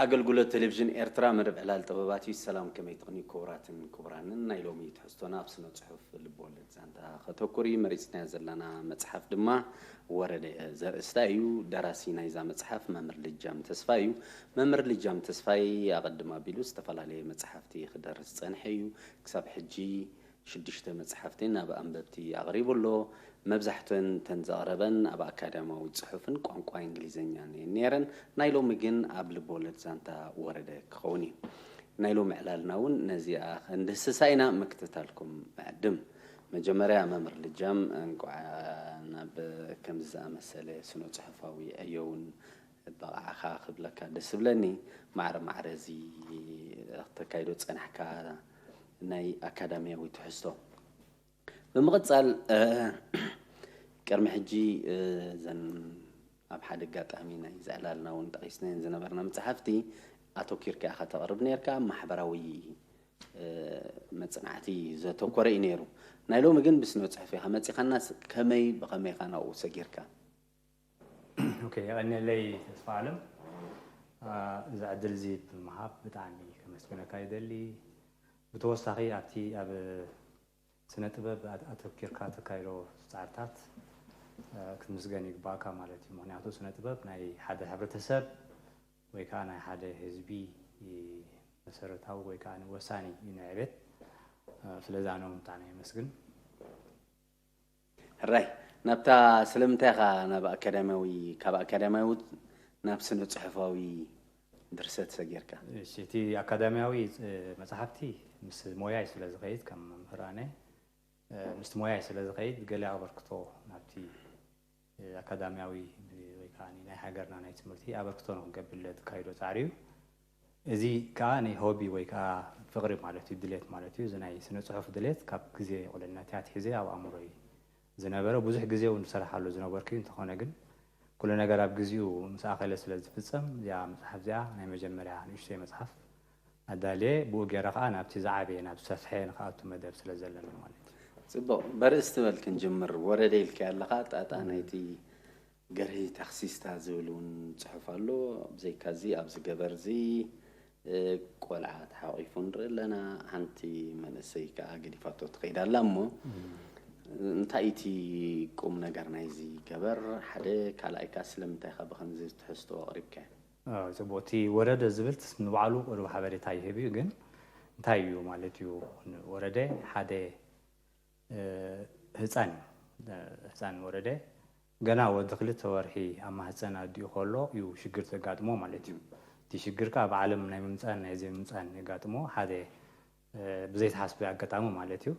ኣገልግሎት ቴሌቪዥን ኤርትራ መደብ ዕላል ጥበባት እዩ። ሰላም፣ ከመይ ትቕንዩ ክቡራትን ክቡራንን? ናይ ሎሚ ትሕዝቶና ኣብ ስነ ጽሑፍ ልብወለድ ዛንታ ከተኩር እዩ። መሪጽናዮ ዘለና መጽሓፍ ድማ ወረደ ዘርእስታ እዩ። ደራሲ ናይዛ መጽሓፍ መምህር ልጃም ተስፋይ እዩ። መምህር ልጃም ተስፋይ ኣቐድም ኣቢሉ ዝተፈላለየ መጽሓፍቲ ክደርስ ዝጸንሐ እዩ። ክሳብ ሕጂ ሽዱሽተ መጽሓፍቲ ናብ ኣንበብቲ ኣቕሪቡ ኣሎ። መብዛሕተን ተን ዘቕረበን ኣብ ኣካዳሚያዊ ጽሑፍን ቋንቋ እንግሊዝኛን እየን ነይረን። ናይ ሎሚ ግን ኣብ ልብወለድ ዛንታ ወረደ ክኸውን እዩ። ናይ ሎሚ ዕላልና እውን ነዚኣ ከንድህስሳ ኢና። ምክትታልኩም እዕድም። መጀመርያ መምህር ልጃም፣ እንቋዕ ናብ ከምዚ ዝኣመሰለ ስነ ጽሑፋዊ ዕዮ እውን በቓዕኻ ክብለካ ደስ ዝብለኒ። ማዕረ ማዕረ እዚ ክተካይዶ ዝጸናሕካ ናይ ኣካዳሚያዊ ትሕዝቶ። ብምቕጻል፣ እ፣ ቅድሚ ሕጂ፣ እ፣ እዘን ኣብ ሓደ ኣጋጣሚ ናይ ዘዕላልና እውን ጠቒስናየን ዝነበርና መጽሓፍቲ ኣተኪርካ ኢኻ ተቕርብ ነርካ። ኣብ ማሕበራዊ፣ እ፣ መጽናዕቲ ዘተኮረ እዩ ነይሩ። ናይ ሎሚ ግን ብስነ ጽሑፍ ኢኻ መጺኻናስ፣ ከመይ ብኸመይ ኢኻ ናብኡ ሰጊርካ? ኦኬ፣ የቐንየለይ ተስፋ ኣለም። እ፣ እዚ ዕድል እዚ ብምሃብ ብጣዕሚ ከመስግነካ ይደሊ። ብተወሳኺ ኣብቲ ኣብ ስነ ጥበብ ኣት-፣ ኣተኪርካ ተካይዶ ጻዕርታት፣ እ፣ ክትምስገን ይግባእካ ማለት እዩ። ምኽንያቱ ስነ ጥበብ ናይ ሓደ ሕብረተሰብ ወይ ከዓ ናይ ሓደ ህዝቢ መሰረታዊ ወይ ከዓ ወሳኒ እዩ ንዕቤት። እ፣ ስለዚ ኣነ እውን ብጣዕሚ የመስግን። ሕራይ፣ ናብታ ስለምንታይ ኢኻ ናብ ኣካዳሚያዊ፣ ካብ ኣካዳሚያዊ ናብ ስነ ጽሑፋዊ ድርሰት ሰጊርካ? እሺ፣ እቲ ኣካዳሚያዊ፣ እ፣ መጽሓፍቲ ምስ ሞያይ ስለ ዝኸይድ፣ ከም መምህር ኣነ፣ እ፣ ምስቲ ሞያይ ስለ ዝኸይድ፣ ገለ ኣበርክቶ ናብቲ፣ እ፣ ኣካዳሚያዊ ወይ ከዓ ናይ ሃገርና ናይ ትምህርቲ ኣበርክቶ ንክንገብር ለዝካይዶ ጻዕሪ እዩ። እዚ ከዓ ናይ ሆቢ ወይ ከዓ ፍቕሪ ማለት እዩ፣ ድሌት ማለት እዩ። እዚ ናይ ስነ ጽሑፍ ድሌት ካብ ግዜ ቁልዕነተይ ኣትሒዘ ኣብ ኣእምሮይ ዝነበረ፣ ብዙሕ ግዜ እውን ዝሰርሓሉ ዝነበርኩ እዩ። እንተኾነ ግን ኩሉ ነገር ኣብ ግዚኡ ምስ ኣኸለ ስለ ዝፍጸም፣ እዚኣ መጽሓፍ እዚኣ ናይ መጀመርያ ንእሽተይ መጽሓፍ ኣዳልየ፣ ብኡ ገይረ ከዓ ናብቲ ዝዓበየ፣ ናብ ዝሰፍሐ ንክኣቱ መደብ ስለ ዘለኒ ማለት እዩ። ጽቡቕ፣ በርእስቲ በል ክንጅምር። ወረደ ኢልካዮ ኣለኻ፣ ጣጣ ናይቲ ገርሂ ታክሲስታ ዝብል እውን ጽሑፍ ኣሎ። ብዘይካዚ ኣብዚ ገበር እዚ፣ እ፣ ቆልዓ ተሓቒፉ ንርኢ ኣለና። ሓንቲ መንእሰይ ከኣ ገዲፋቶ ትኸይድ ኣላ እሞ፣ እንታይ እቲ ቁም ነገር ናይዚ ገበር? ሓደ፣ ካልኣይ ከኣ ስለምንታይ ኢኻ ብኸምዚ ትሕዝቶ ኣቕሪብካዮ? ኣዎ፣ ጽቡቕ። እቲ ወረደ ዝብል ንባዕሉ ቁሩብ ሓበሬታ ይህብ እዩ፣ ግን እንታይ እዩ ማለት እዩ? ወረደ ሓደ፣ እ፣ ህጻን እዩ። እ፣ ህጻን ወረደ ገና ወዲ ክልተ ወርሒ ኣብ ማህጸን ኣዲኡ ከሎ እዩ ሽግር ዘጋጥሞ ማለት እዩ። እቲ ሽግር ከኣ ኣብ ዓለም ናይ ምምጻን ናይ ዘይምምጻን የጋጥሞ ሓደ፣ እ፣ ብዘይተሓስበ ኣጋጣሚ ማለት እዩ።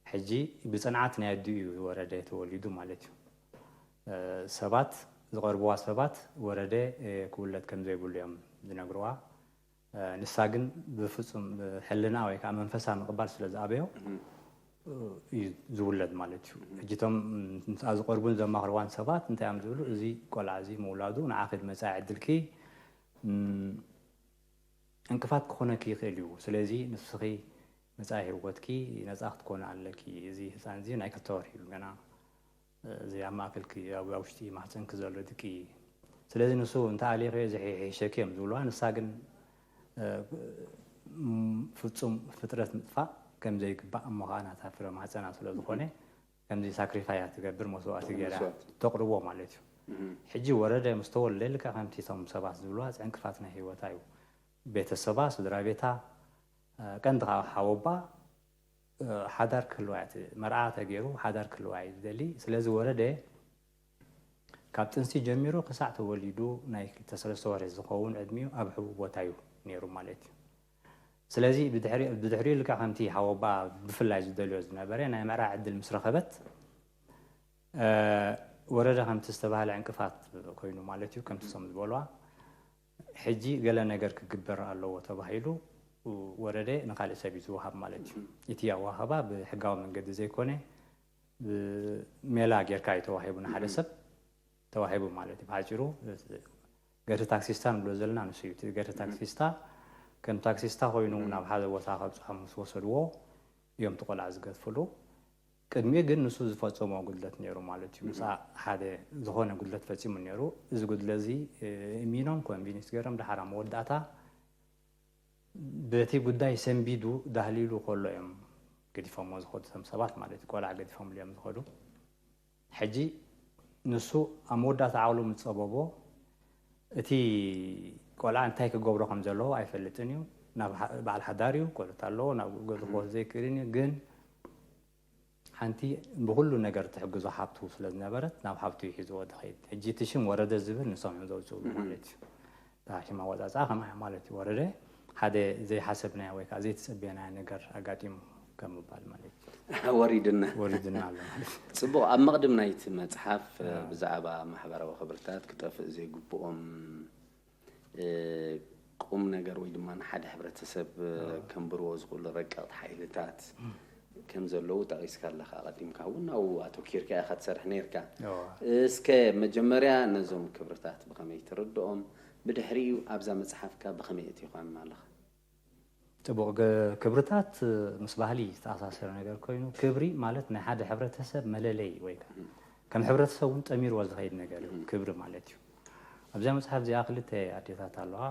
ሕጂ ብጽንዓት ናይ ኣዲኡ እዩ ወረደ ተወሊዱ ማለት እዩ። እ፣ ሰባት፣ ዝቐርብዋ ሰባት ወረደ፣ እ፣ ክውለድ ከም ዘይብሉ እዮም ዝነግርዋ። እ፣ ንሳ ግን ብፍጹም ሕልና ወይ ከዓ መንፈሳ ምቕባል ስለ ዝኣበዮ፣ እ፣ እዩ ዝውለድ ማለት እዩ። ሕጂ እቶም ምስኣ ዝቐርቡን ዘማኽርዋን ሰባት እንታይ እዮም ዝብሉ? እዚ ቆልዓ እዚ ምውላዱ ንዓኺ ንመጻኢ ዕድልኪ፣ እም፣ ዕንቅፋት ክኾነኪ ይኽእል እዩ። ስለዚ ንስኺ መጻኢ ህይወትኪ ነጻ ክትኮኒ ኣለኪ። እዚ ህጻን እዚ ናይ ክልተ ወርሒ እዩ ገና። እዚ ኣብ ማእከልኪ፣ ኣብ ኣብ ውሽጢ ማህጸንኪ ዘሎ ድቂ። ስለዚ ንሱ እንተ ኣሊኺዮ እዚ ሒሸኪ እዮም ዝብልዋ። ንሳ ግን፣ እ፣ ም-፣ ፍጹም ፍጥረት ምጥፋእ ከም ዘይግባእ፣ እሞ ኸኣ ናታ ፍረ ማህጸና ስለ ዝኾነ፣ ከምዚ ሳክሪፋይ እያ ትገብር፣ መስዋእቲ ገይራ መስዋእቲ። ተቕርቦ ማለት እዩ። እህ። ሕጂ ወረደ ምስ ተወልደ፣ ልክዕ ከምቲ እቶም ሰባት ዝብልዋ፣ ዕንቅፋት ናይ ህይወታ እዩ። ቤተሰባ፣ ስድራ ቤታ፣ እ፣ ቀንዲ ኸኣ ሓወባ፣ እ፣ ሓዳር ክህልዋ እያ ት-፣ መርዓ ተገይሩ ሓዳር ክህልዋ እዩ ዝደሊ። ስለዚ ወረደ ካብ ጥንሲ ጀሚሩ ክሳዕ ተወሊዱ ናይ ክልተ ሰለስተ ወርሒ ዝኸውን ዕድሚኡ ኣብ ሕቡእ ቦታ እዩ ነይሩ ማለት እዩ። ስለዚ ብድሕሪ-፣ ብድሕሪኡ ልክዕ ከምቲ ሓወባ ብፍላይ ዝደልዮ ዝነበረ ናይ ምዕራይ ዕድል ምስ ረኸበት፣ እ፣ ወረደ ከምቲ ዝተባህለ ዕንቅፋት ኮይኑ ማለት እዩ፣ ከምቲ እሶም ዝበልዋ። ሕጂ ገለ ነገር ክግበር ኣለዎ ተባሂሉ ወረደ ንኻልእ ሰብ እዩ ዝወሃብ ማለት እዩ። እቲ ኣወሃህባ ብሕጋዊ መንገዲ ዘይኮነ፣ ብሜላ ጌርካ እዩ ተዋሂቡ፣ ንሓደ ሰብ ተዋሂቡ ማለት እዩ። ብሓጺሩ ገርሂ ታክሲስታ ንብሎ ዘለና ንሱ እዩ። እቲ ገርሂ ታክሲስታ ከም ታክሲስታ ኮይኑ ናብ ሓደ ቦታ ከብጽሖም ምስ ወሰድዎ እዮም እቲ ቆልዓ ዝገድፍሉ። ቅድሚኡ ግን ንሱ ዝፈጸሞ ጉድለት ነይሩ ማለት እዩ። ምሳ ሓደ ዝኾነ ጉድለት ፈጺሙ ነይሩ። እዚ ጉድለት እዚ እሚኖም ኮንቪንስ ገይሮም ደሓር ኣብ መወዳእታ በቲ ጉዳይ ሰንቢዱ ዳህሊሉ ከሎ እዮም ገዲፎሞ ዝኸዱ፣ እቶም ሰባት ማለት እዩ። ቆልዓ ገዲፎምሉ እዮም ዝኸዱ። ሕጂ ንሱ ኣብ መወዳእታ ዓቕሉ ምስ ጸበቦ፣ እቲ ቆልዓ እንታይ ክገብሮ ከም ዘለዎ ኣይፈልጥን እዩ። ናብ ሓ- በዓል ሓዳር እዩ፣ ቆልዑት ኣለዎ፣ ናብ ገዝኡ ክወስዶ ዘይክእልን እዩ። ግን ሓንቲ ብኹሉ ነገር ትሕግዞ ሓብቱ ስለ ዝነበረት ናብ ሓብቱ እዩ ሒዝዎ ዝኸይድ። ሕጂ እቲ ሽም ወረደ ዝብል ንሶም እዮም ዘውፅእሉ ማለት እዩ። እታ ሽም ኣወፃፅኣ ከምኣ እያ ማለት እዩ። ወረደ ሓደ ዘይሓሰብናዮ ወይ ከዓ ዘይተፀበየናዮ ነገር ኣጋጢሙ ከም ምባል ማለት እዩ። ወሪድና ወሪድና ኣሎ ማለት እዩ። ጽቡቕ። ኣብ መቕድም ናይቲ መጽሓፍ ብዛዕባ ማሕበራዊ ክብርታት ክጠፍእ ዘይግብኦም ቁም ነገር ወይ ድማ ንሓደ ሕብረተሰብ ከንብርዎ ዝኽእሉ ረቀቕቲ ሓይልታት ከም ዘለዉ ጠቒስካ ኣለኻ። ኣቐዲምካ እውን ኣብኡ ኣተኪርካ ኢኻ ትሰርሕ ነይርካ። እስከ መጀመርያ ነዞም ክብርታት ብኸመይ ትርድኦም፣ ብድሕሪኡ ኣብዛ መጽሓፍካ ብኸመይ ኣእቲኻዮም ኣለኻ? ጽቡቕ። ክብርታት ምስ ባህሊ ዝተኣሳሰረ ነገር ኮይኑ፣ ክብሪ ማለት ናይ ሓደ ሕብረተሰብ መለለይ ወይ ከዓ ከም ሕብረተሰብ እውን ጠሚርዎ ዝኸይድ ነገር እዩ ክብሪ ማለት እዩ። ኣብዚኣ መጽሓፍ እዚኣ ክልተ ኣዴታት ኣለዋ።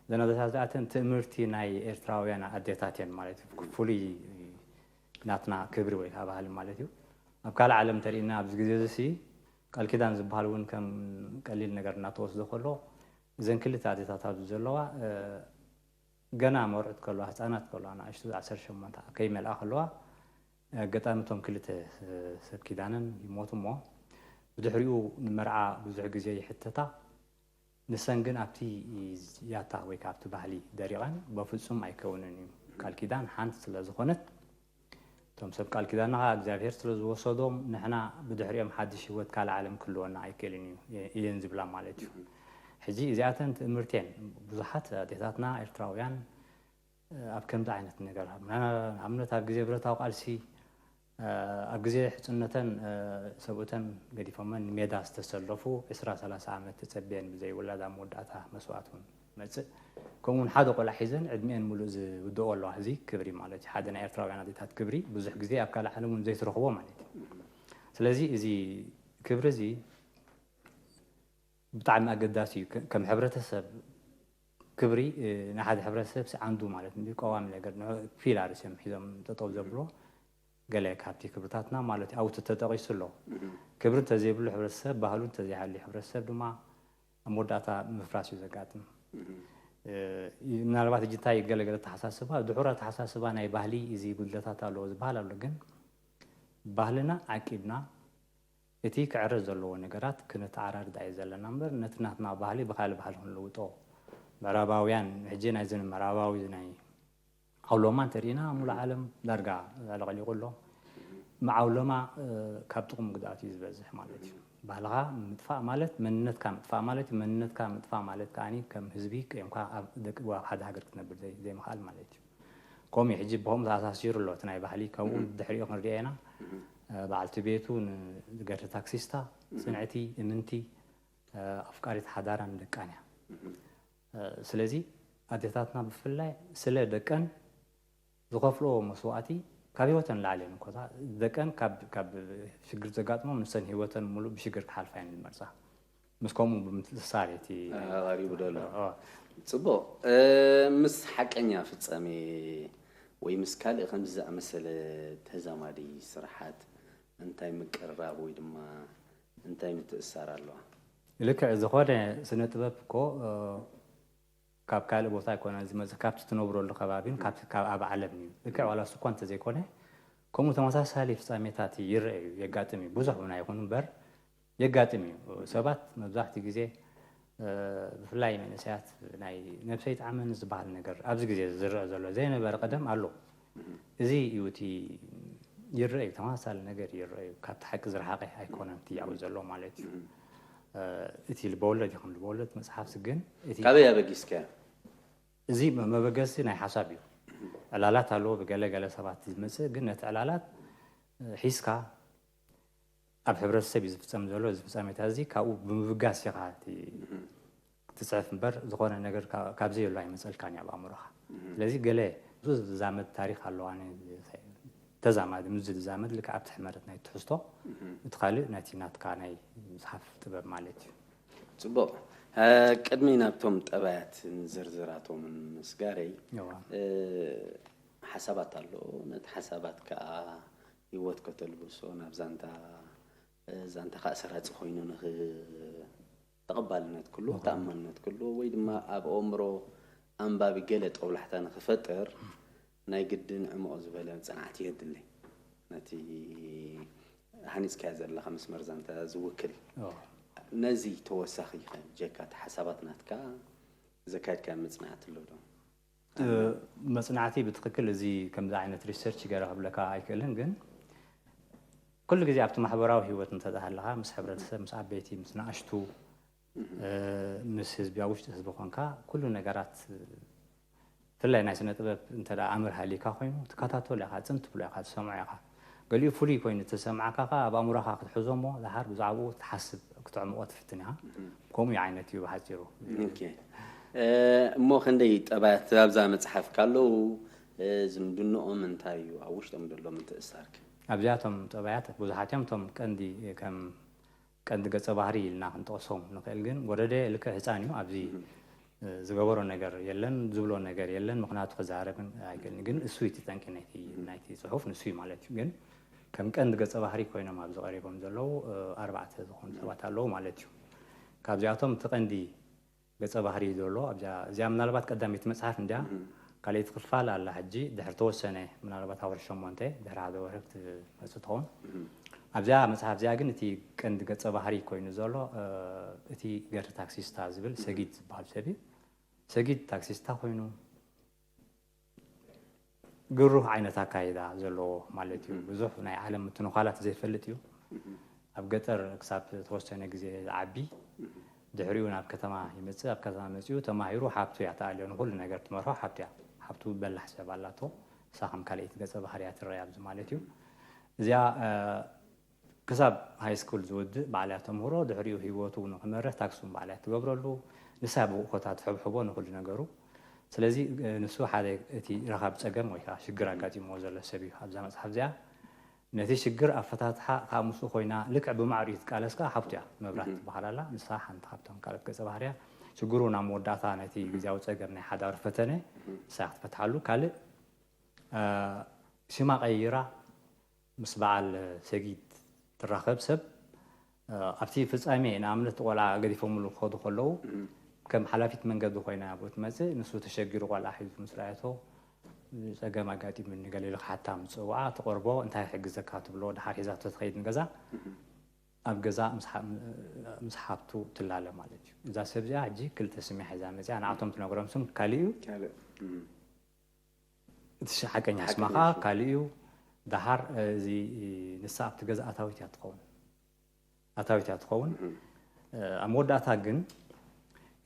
እዘን ኣዴታት እዚኣተን ትእምርቲ ናይ ኤርትራውያን ኣዴታት እየን ማለት እዩ። ፍሉይ ናትና ክብሪ ወይ ከዓ ባህሊ ማለት እዩ። ኣብ ካልእ ዓለም እንተሪእና ኣብዚ ግዜ እዚ ቃል ኪዳን ዝበሃል እውን ከም ቀሊል ነገር እናተወስዶ ከሎ፣ እዘን ክልተ ኣዴታት ኣብዚ ዘለዋ ገና መርዑት ከለዋ፣ ህፃናት ከለዋ፣ ንኣሽቱ ዓሰርተ ሸሞንተ ከይመልኣ ከለዋ ኣጋጣሚ እቶም ክልተ ሰብ ኪዳነን ይሞቱ እሞ ብድሕሪኡ ንመርዓ ብዙሕ ግዜ ይሕተታ። ንሰን ግን ኣብቲ ያታ ወይ ከዓ ኣብቲ ባህሊ ደሪቐን በፍፁም ኣይከውንን እዩ። ቃል ኪዳን ሓንቲ ስለ ዝኾነት እቶም ሰብ ቃል ኪዳንና ከዓ እግዚኣብሔር ስለ ዝወሰዶም ንሕና ብድሕሪኦም ሓድሽ ህይወት ካልእ ዓለም ክህልወና ኣይክእልን እዩ እየን ዝብላ ማለት እዩ። ሕጂ እዚኣተን ትእምርቴን ብዙሓት ኣዴታትና ኤርትራውያን ኣብ ከምዚ ዓይነት ነገር ኣብነት ኣብ ግዜ ብረታዊ ቃልሲ ኣብ ግዜ ሕፅነተን ሰብኡተን ገዲፎመን ንሜዳ ዝተሰለፉ ዕስራ ሰላሳ ዓመት ተፀቢየን ብዘይውላድ ኣብ መወዳእታ መስዋእት እውን መፅእ ከምኡውን ሓደ ቆልዓ ሒዘን ዕድሚኤን ሙሉእ ዝውድኦ ኣለዋ። እዚ ክብሪ ማለት እዩ። ሓደ ናይ ኤርትራውያን ኣዴታት ክብሪ ብዙሕ ግዜ ኣብ ካልእ ዓለም እውን ዘይትረኽቦ ማለት እዩ። ስለዚ እዚ ክብሪ እዚ ብጣዕሚ ኣገዳሲ እዩ። ከም ሕብረተሰብ ክብሪ ንሓደ ሕብረተሰብ ሲ ዓንዱ ማለት እዩ። ቀዋሚ ነገር ንዑ ፒላርስ እዮም ሒዞም ጠጠው ዘብሎ ገለ ካብቲ ክብርታትና ማለት እዩ። ኣብኡ ተጠቂሱ ኣሎ። ክብሪ እንተዘይብሉ ሕብረተሰብ ባህሉ እንተዘይሃልዩ ሕብረተሰብ ድማ ኣብ መወዳእታ ምፍራስ እዩ ዘጋጥም። ምናልባት እጅ እንታይ ገለገለ ኣተሓሳስባ ድሑር ኣተሓሳስባ ናይ ባህሊ እዚ ጉድለታት ኣለዎ ዝበሃል ኣሎ። ግን ባህልና ዓቂብና እቲ ክዕረ ዘለዎ ነገራት ክነተዓራርዳ እዩ ዘለና እምበር ነቲ ናትና ባህሊ ብካልእ ባህሊ ክንልውጦ ምዕራባውያን ሕጂ ናይዚ ምዕራባዊ ናይ ዓውሎማ እንተሪእና ሙሉ ዓለም ዳርጋ ኣለቐሊቑ ኣሎ። መዓውሎማ ካብ ጥቕሙ ጉድኣት እዩ ዝበዝሕ ማለት እዩ። ባህልኻ ምጥፋእ ማለት መንነትካ ምጥፋእ ማለት እዩ። መንነትካ ምጥፋእ ማለት ከዓኒ ከም ህዝቢ ቀየምካ ኣብ ደቂ ኣብ ሓደ ሃገር ክትነብር ዘይ- ዘይምኽኣል ማለት እዩ። ከምኡ እዩ ሕጂ ብኸምኡ ተኣሳሲሩ ኣሎ እቲ ናይ ባህሊ። ከምኡ ድሕሪኡ ክንሪኦ ኢና። በዓልቲ ቤቱ ንገርሂ ታክሲስታ፣ ፅንዕቲ፣ እምንቲ፣ ኣፍቃሪት ሓዳራን ደቃን እያ። ስለዚ ኣዴታትና ብፍላይ ስለ ደቀን ዝኸፍልኦ መስዋእቲ ካብ ህይወተን ላዕሊ እየን እኮ። ደቀን ካብ ካብ ሽግር ዘጋጥሞም ንሰን ህይወተን ሙሉእ ብሽግር ክሓልፋ እየን ዝመርፃ። ምስ ከምኡ ብምትእስሳር እቲ ቀሪቡ ደሎ። ጽቡቕ። ምስ ሓቀኛ ፍጻሜ ወይ ምስ ካልእ ከምዚ ዝኣመሰለ ተዛማዲ ስራሓት እንታይ ምቅርራብ ወይ ድማ እንታይ ምትእስሳር ኣለዋ? ልክዕ ዝኾነ ስነ ጥበብ እኮ ካብ ካልእ ቦታ ኣይኮነን ዝመፅእ፣ ካብቲ ትነብረሉ ከባቢን ካብቲ ካብ ኣብ ዓለም እዩ። ልክዕ ዋላ እሱ እኳ እንተዘይኮነ ከምኡ ተመሳሳሊ ፍጻሜታት ይረአ እዩ፣ የጋጥም እዩ። ብዙሕ እውን ኣይኹን እምበር የጋጥም እዩ። ሰባት መብዛሕትኡ ግዜ ብፍላይ መንእሰያት ናይ ነብሰይ ጣዕመኒ ዝበሃል ነገር ኣብዚ ግዜ ዝረአ ዘሎ ዘይነበረ ቀደም ኣሎ። እዚ እዩ እቲ ይረአ እዩ፣ ተመሳሳሊ ነገር ይረአ እዩ። ካብቲ ሓቂ ዝረሓቐ ኣይኮነን እቲ ያው ዘሎ ማለት እዩ። እቲ ልበወለድ ይኹን ልበወለድ መፅሓፍቲ ግን እቲ ካበይ ኣበጊስካዮ? እዚ መበገሲ ናይ ሓሳብ እዩ። ዕላላት ኣለዎ ብገለ ገለ ሰባት ዝመፅእ፣ ግን ነቲ ዕላላት ሒዝካ ኣብ ሕብረተሰብ እዩ ዝፍፀም ዘሎ። እዚ ፍፃሜታት እዚ ካብኡ ብምብጋስ ኢኻ እቲ ትፅሕፍ እምበር ዝኾነ ነገር ካብ- ካብዘይ የሎ ኣይመፀልካን እዩ ኣብ ኣእምሮኻ። ስለዚ ገለ ብዙ ዝዛመድ ታሪክ ኣለዋ። ተዛማዲ፣ ምስ ዝዛመድ፣ ልክዕ ኣብቲ ሕመረት ናይ ትሕዝቶ፣ እቲ ካልእ ነቲ ናትካ ናይ ምጽሓፍ ጥበብ ማለት እዩ። ጽቡቕ። እ፣ ቅድሚ ናብቶም ጠባያትን ዝርዝራቶምን ምስጋረይ፣ እዋ። እ፣ ሓሳባት ኣሎ። ነቲ ሓሳባት ከኣ ህይወት ከተልብሶ ናብ ዛንታ፣ እ፣ ዛንታ ከኣ ሰራጺ ኮይኑ ንኽ-፣ ተቐባልነት ክህልዎ፣ ተኣማንነት ክህልዎ፣ ወይ ድማ ኣብ ኣእምሮ ኣንባቢ ገለ ጠውላሕታ ንኽፈጥር ናይ ግድን ዕሙቕ ዝበለ ጽንዓት የድሊ። ነቲ ሃኒጽካዮ ዘለኻ መስመር ዛንታ ዝውክል። እዎ። ነዚ ተወሳኺ ከ ብጀካ እቲ ሓሳባት ናትካ ዘካየድካዮ መጽናዕቲ ኣሎ ዶ? እ፣ መጽናዕቲ ብትኽክል እዚ ከምዚ ዓይነት ሪሰርች ገይረ ክብለካ ኣይክእልን፣ ግን ኩሉ ግዜ ኣብቲ ማሕበራዊ ህይወት እንተ ደኣ ሃለኻ፣ ምስ ሕብረተሰብ፣ ምስ ዓበይቲ፣ ምስ ንኣሽቱ፣ እ፣ ምስ ህዝቢ፣ ኣብ ውሽጢ ህዝቢ ኮንካ፣ ኩሉ ነገራት፣ ብፍላይ ናይ ስነ ጥበብ እንተ ደኣ ኣምር ሃልዩካ ኮይኑ፣ ትከታተሎ ኢኻ፣ ጽን ትብሎ ኢኻ፣ ትሰምዖ ኢኻ። ገሊኡ ፍሉይ ኮይኑ ተሰምዓካ ከኣ ኣብ ኣእምሮኻ ክትሕዞ እሞ፣ ደሓር ብዛዕባኡ ክትሓስብ፣ ክተዕምቖ ትፍትን ኢኻ። ከምኡ ዓይነት እዩ ብሓጺሩ። ኦኬ። እ፣ እሞ ክንደይ ጠባያት ኣብዛ መጽሓፍካ ኣለዉ? እ፣ ዝምድንኦም እንታይ እዩ? ኣብ ውሽጦም ዘሎ ምትእስሳርክ? ኣብዚኣቶም ጠባያት ብዙሓት እዮም። እቶም ቀንዲ፣ ከም ቀንዲ ገጸ ባህሪ ኢልና ክንጠቕሶም ንኽእል፣ ግን ወረደ ልክዕ ህጻን እዩ። ኣብዚ፣ እ፣ ዝገበሮ ነገር የለን፣ ዝብሎ ነገር የለን፣ ምኽንያቱ ክዛረብን ኣይክእልን። ግን እሱ እዩ እቲ ጠንቂ ናይቲ፣ ናይቲ ጽሑፍ፣ ንሱ እዩ ማለት እዩ። ግን ከም ቀንዲ ገጸ ባህሪ ኮይኖም ኣብዚ ቀሪቦም ዘለዉ፣ እ፣ ኣርባዕተ ዝኾኑ ሰባት ኣለዉ ማለት እዩ። ካብዚኣቶም እቲ ቀንዲ ገጸ ባህሪ ዘሎ ኣብዚኣ፣ እዚኣ ምናልባት ቀዳመይቲ መጽሓፍ እንድያ። ካልኣይቲ ክፋል ኣላ ሕጂ፣ ድሕሪ ተወሰነ፣ ምናልባት ኣብ ወርሒ ሸሞንተ፣ ድሕሪ ሓደ ወርሒ ክትመጽእ ትኸውን። ኣብዚኣ መጽሓፍ እዚኣ ግን እቲ ቀንዲ ገጸ ባህሪ ኮይኑ ዘሎ፣ እ፣ እቲ ገርሂ ታክሲስታ ዝብል ሰጊድ ዝበሃል ሰብ እዩ። ሰጊድ ታክሲስታ ኮይኑ፣ ግሩህ ዓይነት ኣካይዳ ዘለዎ ማለት እዩ። ብዙሕ ናይ ዓለም ምትንዃላት ዘይፈልጥ እዩ። ኣብ ገጠር ክሳብ ተወሰነ ግዜ ዝዓቢ፣ ድሕሪኡ ናብ ከተማ ይመጽእ። ኣብ ከተማ መጺኡ ተማሂሩ፣ ሓብቱ እያ ተኣልዮ፣ ንኹሉ ነገር ትመርሖ ሓብቱ እያ። ሓብቱ በላሕ ሰብ ኣላቶ፣ ንሳ ከም ካልኣይቲ ገጸ ባህሪ እያ ትረኣ ኣብዚ ማለት እዩ። እዚኣ፣ እ፣ ክሳብ ሃይ ስኩል ዝውድእ ባዕላ ተምህሮ፣ ድሕሪኡ ህይወቱ ንኽመርሕ ታክሲ እውን ባዕላ ትገብረሉ፣ ንሳ ብእኡ ኮታ ትሕብሕቦ ንኹሉ ነገሩ። ስለዚ፣ እ፣ ንሱ ሓደ እቲ ረኻቢ ጸገም ወይ ከዓ ሽግር ኣጋጢምዎ ዘሎ ሰብ እዩ። ኣብዛ መጽሓፍ እዚኣ ነቲ ሽግር ኣፈታትሓ ከዓ ምስኡ ኮይና ልክዕ ብማዕሪኡ ትቃለስ ከዓ ሓብቱ እያ። መብራት ትበሃል ኣላ። ንሳ ሓንቲ ካብቶም ካልኦት ገጸ ባህርያ። ሽግሩ ናብ መወዳእታ ነቲ ግዝያዊ ጸገም ናይ ሓዳሩ ፈተነ ንሳ እያ ክትፈትሓሉ። ካልእ፣ እ፣ ሽማ ቀይራ ምስ በዓል ሰጊድ ትራኸብ ሰብ፣ እ፣ ኣብቲ ፍጻሜ፣ ንኣብነት፣ ቆልዓ ገዲፎምሉ ክኸዱ ከለዉ፣ ከም ሓላፊት መንገዲ ኮይና ኣብኡ ትመጽእ። ንሱ ተሸጊሩ ቆልዓ ሒዙ ምስ ረኣየቶ፣ "ጸገም ኣጋጢሙኒ" ገለ ኢሉ ክሓታ ምስ ጸውዓ፣ ትቐርቦ፣ "እንታይ ክሕግዘካ?" ትብሎ፣ ደሓር ሒዛቶ ትኸይድ ንገዛ። ኣብ ገዛ ምስ ሓ-፣ ምስ ሓብቱ ትላለ ማለት እዩ። እዛ ሰብ እዚኣ ሕጂ ክልተ ስም እያ ሒዛ መጺኣ፣ ንዓቶም ትነግሮም ስም ካልእ እዩ። ካልእ። እም። እቲ ሽ-፣ ሓቀኛ ስማ ሓቀኛ ከዓ ስም። ካልእ እዩ። ደሓር፣ እዚ፣ ንሳ ኣብቲ ገዛ ኣታዊት እያ ትኸውን። ኣታዊት እያ ትኸውን። ኣብ መወዳእታ ግን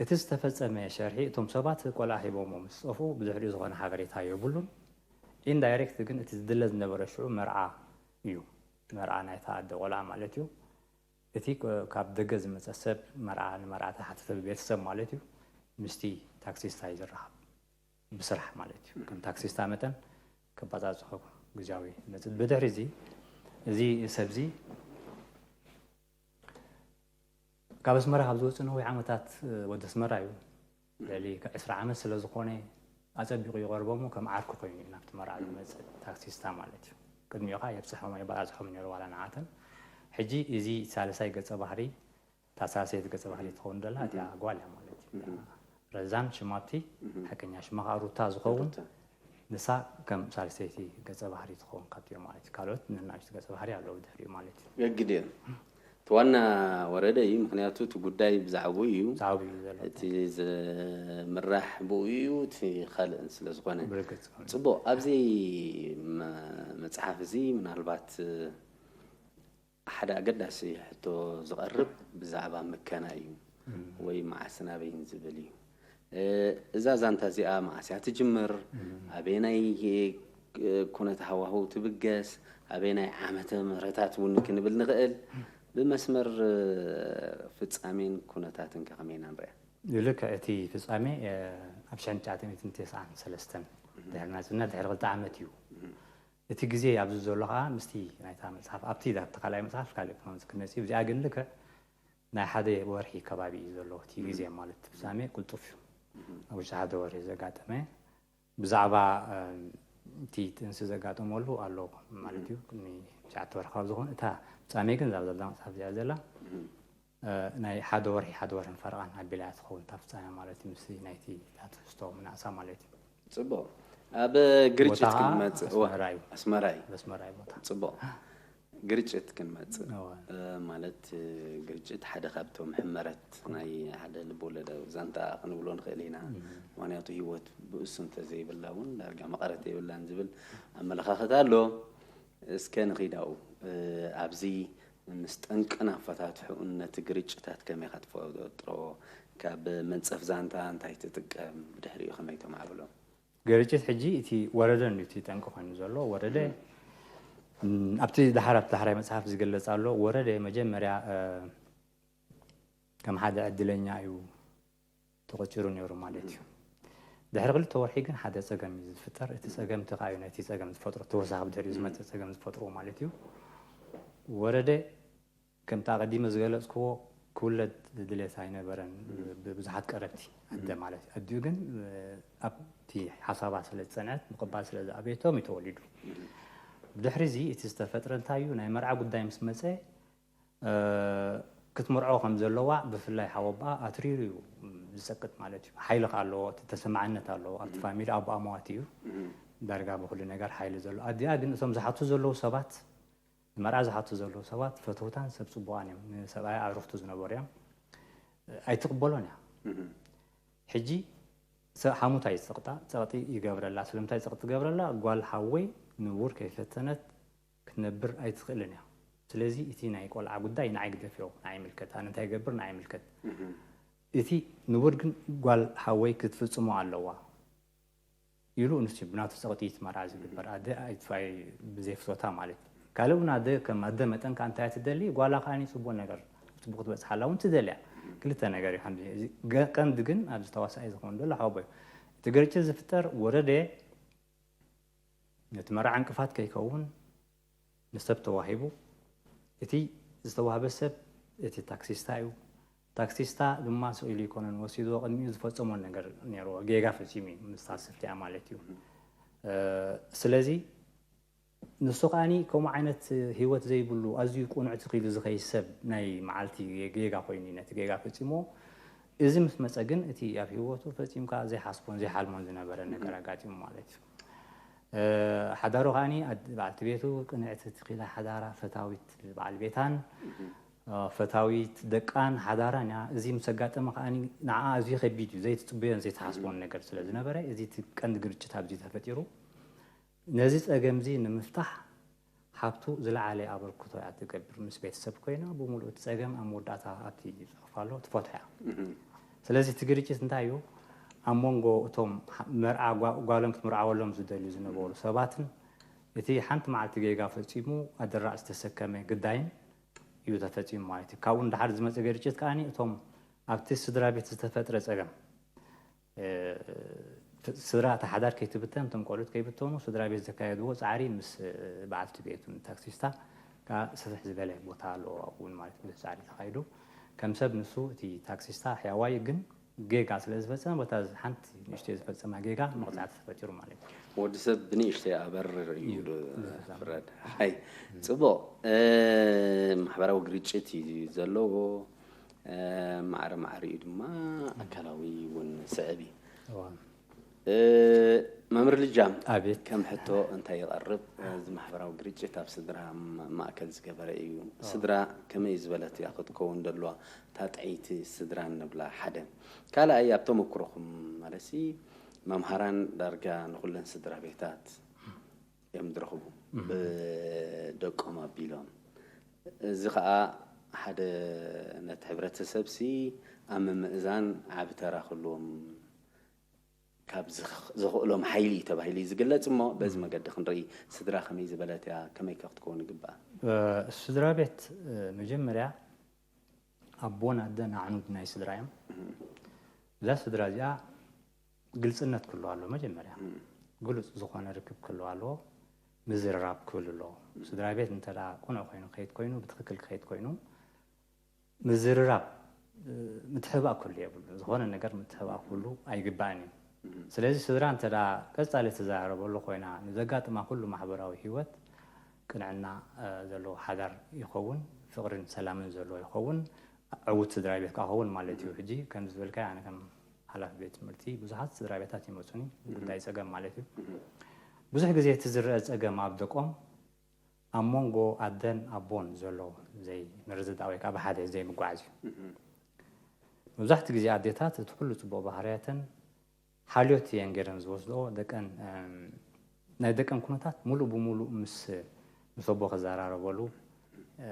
እቲ ዝተፈጸመ ሸርሒ፣ እቶም ሰባት ቆልዓ ሂቦሞ ምስ ጠፍኡ፣ ብድሕሪኡ ዝኾነ ሓበሬታ የብሉን። ኢንዳይሬክት ግን እቲ ዝድለ ዝነበረ ሽዑ መርዓ እዩ። መርዓ ናይታ ኣደ ቆልዓ ማለት እዩ። እቲ ክ-፣ ካብ ደገ ዝመጸ ሰብ መርዓ፣ ንመርዓ ተሓተተ ብቤተሰብ ማለት እዩ። ምስቲ ታክሲስታ እዩ ዝረኸብ። ብስራሕ ማለት እዩ። ከም ታክሲስታ መጠን ከባጻጽሖ ግዝያዊ ይመጽእ። ብድሕሪ እዚ፣ እዚ ሰብዚ ካብ ኣስመራ ካብ ዝወጽእ ነዊሕ ዓመታት፣ እ፣ ወዲ ኣስመራ እዩ። ልዕሊ ዕስራ ዓመት ስለ ዝኾነ ኣጸቢቑ ይቐርቦ እሞ ከም ዓርኩ ኮይኑ እዩ ናብቲ መርዓ ዝመጽእ ታክሲስታ ማለት እዩ። ቅድሚኡ ኸኣ የብጽሖም የበጻጽሖም ነይሩ ዋላ ንዓተን። ሕጂ እዚ ሳልሳይ ገጸ ባህሪ፣ እታ ሳልሰይቲ ገጸ ባህሪ ትኸውን ዘላ እቲኣ ጓል እያ ማለት እዩ። እቲኣ ረዛን ሽማቲ ሓቀኛ ሽማ ኸኣ ሩታ ዝኸውን ሩታ። ንሳ ከም ሳልሰይቲ ገጸ ባህሪ ትኸውን ካብቲኦም ማለት እዩ። ካልኦት ንናእሽቱ ገጸ ባህሪ ኣለዉ ድሕሪኡ ማለት እዩ። ገግድ እዮም። እቲ ዋና ወረደ እዩ፣ ምኽንያቱ እቲ ጉዳይ ብዛዕባኡ እዩ። ብዛዕባኡ እዩ ዘሎ። እቲ ዝምራሕ ብኡ እዩ፣ እቲ ካልእን ስለ ዝኾነ። ብርግጽ። ጽቡቕ፣ ኣብዚ መ-፣ መጽሓፍ እዚ ምናልባት ሓደ ኣገዳሲ ሕቶ ዝቐርብ ብዛዕባ ምከና እዩ፣ ወይ መዓስን ኣበይን ዝብል እዩ። እ፣ እዛ ዛንታ እዚኣ መዓስ እያ ትጅምር? ኣበየናይ፣ እ፣ ኩነተ ሃዋህው ትብገስ? ኣበየናይ ዓመተ ምህረታት እውን ክንብል ንኽእል? ብመስመር፣ እ፣ ፍጻሜን ኩነታትን ከ ከመይ ኢና ንሪኣ? ልክዕ እቲ ፍጻሜ፣ እ፣ ኣብ ሽሕን ትሽዓተ ሚእትን ተስዓን ሰለስተን ድሕሪ ናጽነት ድሕሪ ክልተ ዓመት እዩ። እቲ ግዜ ኣብዚ ዘሎ ከዓ ምስቲ ናይታ መፅሓፍ ኣብቲ ኣብቲ ካልኣይ መፅሓፍ ካልእ ክመፅእ ክመፅእ እዩ። እዚኣ ግን ልክዕ ናይ ሓደ ወርሒ ከባቢ እዩ ዘሎ እቲ ግዜ ማለት ፍጻሜ ቅልጡፍ እዩ። ኣብ ውሽጢ ሓደ ወርሒ ዘጋጠመ ብዛዕባ እቲ ጥንሲ ዘጋጠመሉ ኣሎ ማለት እዩ። ቅድሚ ትሽዓተ ወርሒ ካብ ዝኾን እታ ፍጻሜ ግን እዛ ዘላ መፅሓፍ እዚኣ ዘላ ናይ ሓደ ወርሒ ሓደ ወርሕን ፈረቓን ኣቢላ እያ ትኸውን እታ ፍጻሜ ማለት እዩ። ምስቲ ናይቲ እታ ትሕዝቶ ምናእሳ ማለት እዩ። ፅቡቕ። ኣብ ግርጭት ክንመፅእ ኣስመራ እዩ። ኣስመራ እዩ ቦታ። ፅቡቕ። ግርጭት ክንመፅእ ማለት ግርጭት ሓደ ካብቶም ሕመረት ናይ ሓደ ልብወለዳዊ ዛንታ ክንብሎ ንኽእል ኢና። ምክንያቱ ህይወት ብእሱ እንተዘይብላ እውን ዳርጋ መቐረት የብላን ዝብል ኣመለኻኽታ ኣሎ። እስከ ንኺዳኡ ኣብዚ ምስ ጠንቅን ኣፈታትሕኡን ነቲ ግርጭታት ከመይ ኢኻ ትፈጥሮ? ካብ መንጸፍ ዛንታ እንታይ ትጥቀም? ብድሕሪኡ ከመይ ተማዕብሎ? ግርጭት ሕጂ እቲ ወረደ እዩ እቲ ጠንቂ ኮይኑ ዘሎ። ወረደ ኣብቲ ዳሕር ኣብቲ ዳሕራይ መጽሓፍ ዝገለጽ ኣሎ። ወረደ መጀመርያ ከም ሓደ ዕድለኛ እዩ ተቖጺሩ ነይሩ ማለት እዩ። ድሕሪ ክልተ ወርሒ ግን ሓደ ጸገም እዩ ዝፍጠር። እቲ ጸገም እቲ ከኣ እዩ ነቲ ጸገም ዝፈጥሮ፣ ተወሳኺ ብድሕሪኡ ዝመጽእ ጸገም ዝፈጥርዎ ማለት እዩ። ወረደ ከምቲ ኣቐዲመ ዝገለጽክዎ ክውለድ ድሌት ኣይነበረን ብብዙሓት ቀረብቲ ኣደ ማለት እዩ። ኣዲኡ ግን ኣብቲ ሓሳባ ስለ ዝጸንዐት ምቕባል ስለ ዝኣበየቶም እዩ ተወሊዱ። ብድሕሪ እዚ እቲ ዝተፈጥረ እንታይ እዩ ናይ መርዓ ጉዳይ ምስ መጸ ክትምርዖ ከም ዘለዋ ብፍላይ ሓወቦኣ ኣትሪሩ እዩ ዝጸቅጥ ማለት እዩ። ሓይሊ ከኣ ኣለዎ፣ እቲ ተሰማዕነት ኣለዎ ኣብቲ ፋሚሊ ኣቦኣ መዋቲ እዩ ዳርጋ ብኹሉ ነገር ሓይሊ ዘለዎ። ኣዲኣ ግን እቶም ዝሓቱ ዘለዉ ሰባት ንመርዓ ዝሓቱ ዘለዉ ሰባት ፈተውታን ሰብ ጽቡቓን እዮም። ንሰብኣያ ኣዕሩኽቱ ዝነበሩ እዮም። ኣይትቕበሎን እያ። ሕጂ ሰብ ሓሙት ኣይትጸቕጣ፣ ጸቕጢ ይገብረላ። ስለምንታይ ጸቕጢ ትገብረላ? ጓል ሓወይ ንቡር ከይፈተነት ክትነብር ኣይትኽእልን እያ። ስለዚ እቲ ናይ ቆልዓ ጉዳይ ንዓይ ግደፍዮ፣ ንዓይ ይምልከት። ኣነ እንታይ ይገብር ንዓይ ይምልከት። እቲ ንቡር ግን ጓል ሓወይ ክትፍጽሞ ኣለዋ ኢሉ ንሱ ብናቱ ጸቕጢ እዩ እቲ መርዓ ዝግበር። ኣደ ኣይትፋይ ብዘይ ፍቶታ ማለት እዩ። ካልእ እውን ኣደ ከም ኣደ መጠን ከኣ እንታይ እያ ትደሊ? ጓላ ከኣ ጽቡቕ ነገር ጽቡቕ ክትበጽሓላ እውን ትደልያ። ክልተ ነገር እዩ። ሓንቲ ቀንዲ ግን ኣብዚ ተዋሳኣይ ዝኸውን ዘሎ ሓወቦ እዩ። እቲ ግርጭት ዝፍጠር ወረደ ነቲ መርዓ ዕንቅፋት ከይከውን ንሰብ ተዋሂቡ። እቲ ዝተዋህበ ሰብ እቲ ታክሲስታ እዩ። ታክሲስታ ድማ ስቕ ኢሉ ኣይኮነን ወሲድዎ፣ ቅድሚኡ ዝፈጸሞ ነገር ነይርዎ፣ ጌጋ ፈጺሙ እዩ ምስታ ሰብቲኣ ማለት እዩ። ስለዚ ንሱ ከኣ ከምኡ ዓይነት ህይወት ዘይብሉ ኣዝዩ ቅኑዕ ትኽ ኢሉ ዝኸይድ ሰብ ናይ መዓልቲ ጌጋ ኮይኑ እዩ ነቲ ጌጋ ፈጺምዎ። እዚ ምስ መጸ ግን እቲ ኣብ ህይወቱ ፈጺምካ ዘይሓስቦን ዘይሓልሞን ዝነበረ ነገር ኣጋጢሙ ማለት እዩ። ሓዳሩ ከኣ በዓልቲ ቤቱ ቅንዕቲ ትኺላ ሓዳራ ፈታዊት በዓል ቤታን ፈታዊት ደቃን ሓዳራን እያ። እዚ ምስ ኣጋጠመ ከኣ ንዓ ኣዝዩ ከቢድ እዩ። ዘይትጽበዮን ዘይትሓስቦን ነገር ስለ ዝነበረ እዚ እቲ ቀንዲ ግርጭት ኣብዚ ተፈጢሩ። ነዚ ጸገም እዚ ንምፍታሕ ሓብቱ ዝለዓለ ኣበርክቶ እያ ትገብር። ምስ ቤተሰብ ኮይና ብምሉእ እቲ ጸገም ኣብ መወዳእታ ኣብቲ ጽሑፍ ኣሎ ትፈትሖ እያ። ስለዚ እቲ ግርጭት እንታይ እዩ? ኣብ መንጎ እቶም መርዓ ጓሎም ክትምርዓወሎም ዝደልዩ ዝነበሩ ሰባትን እቲ ሓንቲ መዓልቲ ጌጋ ፈጺሙ ኣደራዕ ዝተሰከመ ግዳይን እዩ ተፈጺሙ ማለት እዩ። ካብኡ ንደሓር ዝመጸ ግርጭት ከኣ እቶም ኣብቲ ስድራ ቤት ዝተፈጥረ ጸገም ስድራ እታ ሓዳር ከይትብተን እቶም ቆልዑት ከይብተኑ ስድራ ቤት ዘካየድዎ ጻዕሪ ምስ በዓልቲ ቤቱን ታክሲስታ ከዓ ስፍሕ ዝበለ ቦታ ኣለዎ። ኣብኡ እውን ማለት ብዙሕ ጻዕሪ ተኻይዱ። ከም ሰብ ንሱ እቲ ታክሲስታ ሕያዋይ ግን ጌጋ ስለ ዝፈጸመ በታ ሓንቲ ንእሽተይ ዝፈጸማ ጌጋ መቕጻዕቲ ተፈጢሩ ማለት እዩ። ወዲ ሰብ ብንእሽተይ ኣበርር እዩ እዩ ዝፍረድ። ሓይ ጽቡቕ ማሕበራዊ ግርጭት እዩ ዘለዎ። ማዕረ ማዕሪኡ ድማ ኣካላዊ እውን ስዕብ እዩ። መምህር ልጃም ኣቤት። ከም ሕቶ እንታይ ይቐርብ? እዚ ማሕበራዊ ግርጭት ኣብ ስድራ ማእከል ዝገበረ እዩ። ስድራ ከመይ ዝበለት እያ ክትከውን ዘለዋ? እታ ጥዕይቲ ስድራ ንብላ ሓደ። ካልኣይ ኣብ ተመክሮኹም ማለትሲ መምሃራን ዳርጋ ንኹለን ስድራ ቤታት እዮም ዝረኽቡ ብደቆም ኣቢሎም። እዚ ከዓ ሓደ ነቲ ሕብረተሰብሲ ኣብ ምምእዛን ዓቢ ተራ ክህልዎም ካብ ዘኽእሎም ሓይሊ እዩ ተባሂሉ እዩ ዝግለጽ እሞ በዚ መገዲ ክንርኢ ስድራ ከመይ ዝበለት እያ ከመይ ከ ክትከውን ይግብኣ? ስድራ ቤት መጀመርያ ኣቦን ኣደን ኣዕኑድ ናይ ስድራ እዮም። እዛ ስድራ እዚኣ ግልፅነት ክህልዋ ኣለዎ። መጀመርያ ግሉፅ ዝኾነ ርክብ ክህልዋ ኣለዎ። ምዝርራብ ክህሉ ኣለዎ። ስድራ ቤት እንተ ደኣ ቅኑዕ ኮይኑ ክኸይድ ኮይኑ፣ ብትኽክል ክኸይድ ኮይኑ፣ ምዝርራብ፣ እ፣ ምትሕብባእ ክህሉ የብሉ። ዝኾነ ነገር ምትሕብባእ ክህሉ ኣይግባእን እዩ። ስለዚ ስድራ እንተ ደኣ ቀጻሊ ትዘራረበሉ ኮይና፣ ንዘጋጥማ ኩሉ ማሕበራዊ ህይወት ቅንዕና፣ እ፣ ዘለዎ ሓዳር ይኸውን፣ ፍቕርን ሰላምን ዘለዎ ይኸውን፣ ዕዉት ስድራ ቤት ከኣ ክኸውን ማለት እዩ። ሕጂ ከም ዝበልካዮ ኣነ ከም ሓላፊ ቤት ትምህርቲ ብዙሓት ስድራ ቤታት ይመጹኒ፣ ጉዳይ ጸገም ማለት እዩ። ብዙሕ ግዜ እቲ ዝረአ ጸገም ኣብ ደቆም ኣብ መንጎ ኣደን ኣቦን ዘሎ ዘይምርድዳእ ወይ ከኣ ብሓደ ዘይምጓዓዝ እዩ። መብዛሕትኡ ግዜ ኣዴታት እቲ ኩሉ ጽቡቕ ባህርያተን ሓልዮት እየን ገይረን ዝወስድኦ፣ ደቀን፣ እም፣ ናይ ደቀን ኩነታት ሙሉእ ብሙሉእ ምስ፣ ምስ ኣቦ ክዘራረበሉ፣ እ፣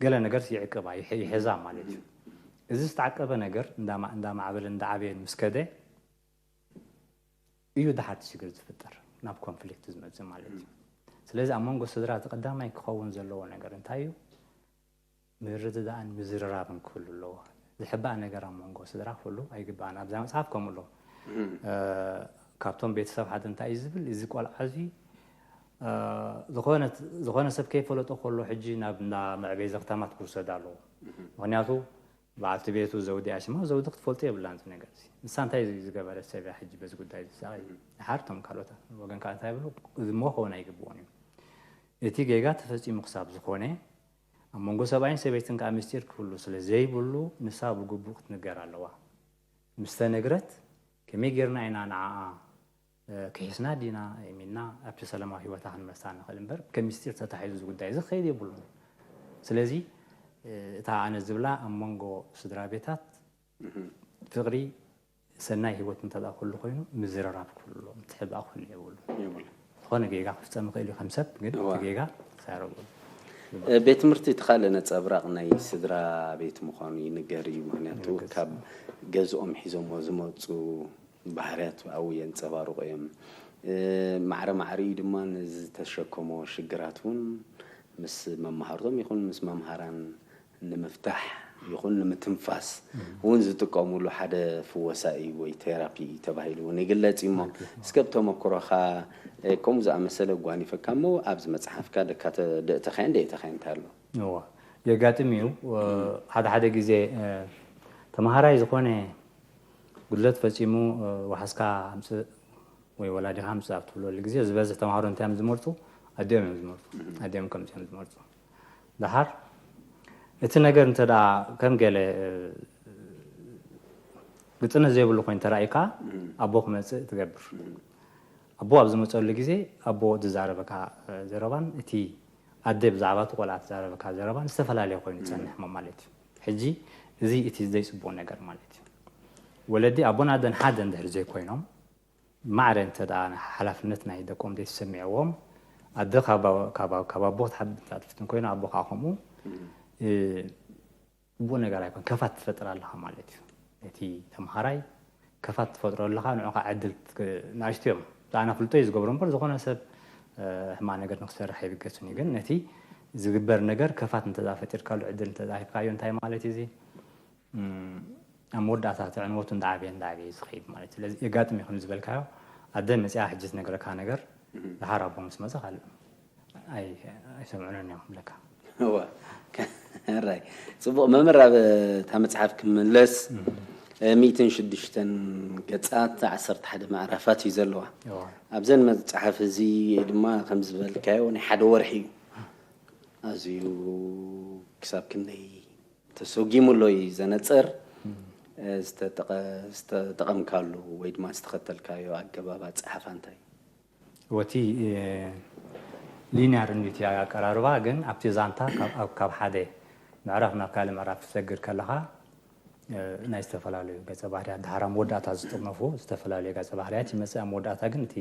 ገለ ነገርስ ይዕቅባ፣ ይሕ-፣ ይሕዛ ማለት እዩ። እዚ ዝተዓቀበ ነገር እንዳማ-፣ እንዳማዕበለ እንዳዓበየ ምስ ከደ እዩ ደሓር እቲ ሽግር ዝፍጠር፣ ናብ ኮንፍሊክት ዝመጽእ ማለት እዩ። ስለዚ ኣብ መንጎ ስድራ እቲ ቀዳማይ ክኸውን ዘለዎ ነገር እንታይ እዩ? ምርድዳእን ምዝርራብን ክህሉ ኣለዎ። ዝሕባእ ነገር ኣብ መንጎ ስድራ ክህሉ ኣይግባእን። ኣብዛ መጽሓፍ ከምኡ ኣሎ። እ፣ ካብቶም ቤተሰብ ሓደ እንታይ እዩ ዝብል፣ እዚ ቆልዓ እዚ፣ እ፣ ዝኾነ፣ ዝኾነ ሰብ ከይፈለጦ ከሎ ሕጂ ናብ እንዳ መዕበዪ ዘኽታማት ክውሰድ ኣለዎ። ምኽንያቱ በዓልቲ ቤቱ ዘውዲ እያ ሽማ፣ ዘውዲ ክትፈልጦ የብላን እዚ ነገር እዚ። ንሳ እንታይ ዝገበረት ሰብ እያ ሕጂ በዚ ጉዳይ እዚ? ደሓር እቶም ካልኦት ወገን ከኣ እንታይ ይብሉ? እዚ እሞ ክኸውን ኣይግብኦን እዩ። እቲ ጌጋ ተፈጺሙ ክሳብ ዝኾነ፣ ኣብ መንጎ ሰብኣይን ሰበይትን ከኣ ምስጢር ክህሉ ስለ ዘይብሉ፣ ንሳ ብግቡእ ክትንገር ኣለዋ። ምስ ተነግረት፣ ከመይ ጌርና ኢና ንዓኣ፣ እ፣ ክሒስና ዲና፣ ኢሚና፣ ኣብቲ ሰላማዊ ህይወታ ክንመልሳ ንኽእል እምበር፣ ከም ምስጢር ተታሒዙ እዚ ጉዳይ እዚ ክኸይድ የብሉን። ስለዚ፣ እ፣ እታ ኣነ ዝብላ ኣብ መንጎ ስድራ ቤታት ፍቕሪ፣ ሰናይ ህይወት እንተ ደኣ ክህሉ ኮይኑ፣ ምዝርራብ ክህሉ፣ ምትሕብባእ ክህሉ የብሉ። የብሉ። ዝኾነ ጌጋ ክፍጸም ይኽእል እዩ፣ ከም ሰብ ግን እዋ። እቲ ጌጋ ክሳረብ። እ፣ ቤት ትምህርቲ እቲ ካልእ ነጸብራቕ ናይ ስድራ ቤት ምዃኑ ይንገር እዩ። ምኽንያቱ ይንገር። ካብ ገዝኦም ሒዞሞ ዝመጹ ባህርያት ኣብኡ የንጸባርቑ እዮም። እ፣ ማዕረ ማዕሪኡ ድማ ንዝተሸከሞ ሽግራት እውን ምስ መማህርቶም ይኹን ምስ መምሃራን ንምፍታሕ ይኹን ንምትንፋስ እውን ዝጥቀሙሉ ሓደ ፍወሳ እዩ ወይ ቴራፒ ተባሂሉ እውን ይግለጽ እዩ እሞ፣ እስከ ብተመክሮኻ፣ እ፣ ከምኡ ዝኣመሰለ ኣጓኒፈካ እሞ ኣብዚ መጽሓፍካ ደካ ተ-፣ ደእተኻዮን ደእተኻዮን እንታይ ኣሎ? እዋ፣ የጋጥም እዩ። እ፣ ሓደ ሓደ ግዜ፣ እ፣ ተምሃራይ ዝኾነ ጉድለት ፈጺሙ፣ እ፣ ዋሕስካ ኣምጽእ ወይ ወላዲኻ ኣምጽእ ኣብ ትብለሉ ግዜ ዝበዝሕ ተምሃሮ እንታይ እዮም ዝመርጹ? ኣዲኦም እዮም ዝመርጹ። ኣዲኦም ከምጽኡ እዮም ዝመርጹ። ደሓር እቲ ነገር እንተ ደኣ ከም ገለ፣ እ፣ ግልጽነት ዘይብሉ ኮይኑ ተራእዩካ፣ ኣቦ ክመጽእ ትገብር። ኣቦ ኣብ ዝመጸሉ ግዜ ኣቦ ዝዛረበካ፣ እ፣ ዘረባን እቲ ኣደ ብዛዕባ እቲ ቆልዓ ትዛረበካ ዘረባን ዝተፈላለየ ኮይኑ ይጸንሕ ማለት እዩ። ሕጂ እዚ እቲ ዘይጽቡቕ ነገር ማለት እዩ። ወለዲ ኣቦን ኣደን ሓደ እንድሕር ዘይኮይኖም፣ ማዕረ እንተ ደኣ ሓላፍነት ናይ ደቆም ዘይተሰሚዕዎም፣ ኣደ ካብ፣ ካብ፣ ካብ ኣቦ ክትሓብእ እንተ ትፍትን ኮይና፣ ኣቦ ከኣ ከምኡ፣ እ፣ ጽቡቕ ነገር ኣይኮን፣ ከፋት ትፈጥር ኣለኻ ማለት እዩ። ነቲ ተምሃራይ ከፋት ትፈጥሮ ኣለኻ፣ ንዑኻ ዕድል ትክ-፣ ንኣሽቱ እዮም። ኣነ ኣፍልጦ እዩ ዝገብሮ እምበር፣ ዝኾነ ሰብ፣ እ፣ ሕማቕ ነገር ንክሰርሕ ኣይብገስን እዩ። ግን ነቲ ዝግበር ነገር ከፋት እንተ ፈጢርካሉ፣ ዕድል እንተ ሂብካዮ፣ እንታይ ማለት እዩ እዚ? እም፣ ኣብ መወዳእታ እቲ ዕንወቱ እንዳዓበየ፣ እንዳዓበየ ዝኸይድ ማለት እዩ። ስለዚ የጋጥም እዩ፣ ከም ዝበልካዮ፣ ኣደ መጺኣ ሕጂ ትነግረካ ነገር፣ ደሓር ኣቦ ምስ መጸ ካልእ ኣይ-፣ ኣይሰምዑንን እዮም ክብለካ። እዋ። ራይ። ጽቡቕ መምህር፣ ኣብ እታ መጽሓፍ ክምለስ፣ እ፣ ሚእትን ሽዱሽተን ገጻት፣ ዓሰርተ ሓደ ምዕራፋት እዩ ዘለዋ። እዋ። ኣብዘን መጽሓፍ እዚ ድማ ከም ዝበልካዮ ናይ ሓደ ወርሒ እዩ። ኣዝዩ ክሳብ ክንደይ ተሰጒሙ ኣሎ እዩ ዘነጽር። እ፣ ዝተጠቐ-፣ ዝተጠቐምካሉ ወይ ድማ ዝተኸተልካዮ ኣገባብ ኣጸሓሕፋ እንታይ እዩ? ወቲ፣ እ፣ ሊንያር እንዲቲ ኣቀራርባ፣ ግን ኣብቲ ዛንታ ካብ፣ ኣብ፣ ካብ ሓደ ምዕራፍ ናብ ካልእ ምዕራፍ ትሰግር ከለኻ፣ እ፣ ናይ ዝተፈላለዩ ገጸ ባህርያት፣ ድሓር ኣብ መወዳእታ ዝጥርነፉ ዝተፈላለዩ ገጸ ባህርያት ይመጽእ። ኣብ መወዳእታ ግን እቲ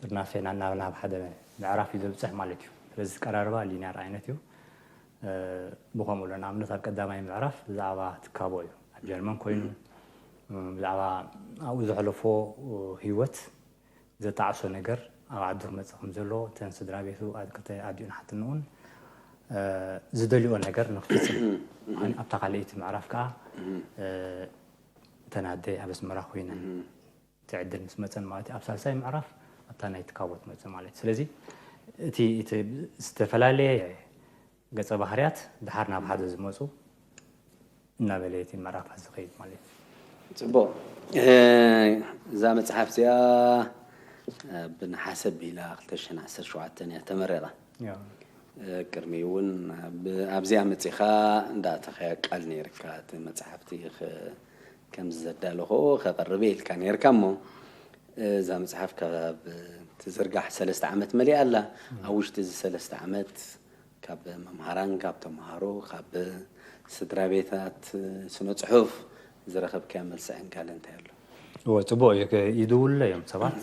ጥርናፌ ናብ፣ ናብ፣ ናብ ሓደ ምዕራፍ እዩ ዘብጽሕ ማለት እዩ። ስለዚ እቲ ቀራርባ ሊንያር ዓይነት እዩ። እ፣ ብኸምኡ ኣሎ። ንኣብነት ኣብ ቀዳማይ ምዕራፍ ብዛዕባ ትካቦ እዩ። ኣብ ጀርመን ኮይኑ፣ እ፣ ብዛዕባ ኣብኡ ዘሕለፎ፣ እ፣ ህይወት ዘጣዕሶ ነገር ኣብ ዓዱ ክመጽእ ከም ዘሎ፣ እተን ስድራ ቤቱ፣ ኣ-፣ ክልተ ኣዲኡን ሓትንኡን፣ እ፣ ዝደልዮ ነገር ንክፍጽም፣ ኣብታ ካልኣይቲ ምዕራፍ ከኣ፣ እ፣ እተን ኣደ ኣብ ኣስመራ ኮይነን እቲ ዕድል ምስ መጸን ማለት እዩ፣ ኣብ ሳልሳይ ምዕራፍ ኣብታ ናይ ትካቦ ትመጽእ ማለት እዩ። ስለዚ እቲ እቲ ዝተፈላለየ ገጸ ባህርያት ድሓር ናብ ሓደ ዝመጹ እናበለ እቲ ምዕራፋት ዝኸይድ ማለት እዩ። ጽቡቕ። እዛ መጽሓፍ እዚኣ ብነሓሰ ቢላ ክልተ ሽሕን ዓሰርተ ሸውዓተን እያ ተመሪቓ። ቅድሚኡ እውን ኣብዚኣ መጺኻ እንዳእተኻያ ቃል ነይርካ፣ እቲ መጽሓፍቲ ከም ዘዳለኹ ከቕርብ ኢልካ ነይርካ። እሞ እዛ መጽሓፍ ካብ ትዝርጋሕ ሰለስተ ዓመት መሊኣ ኣላ። ኣብ ውሽጢ እዚ ሰለስተ ዓመት ካብ መምሃራን፣ ካብ ተምሃሮ፣ ካብ ስድራ ቤታት፣ ስነ ጽሑፍ ዝረኸብካዮ መልሲ ዕንጋለ እንታይ ኣሎ? እወ፣ ጽቡቕ እዩ። ይድውሉለ እዮም ሰባት።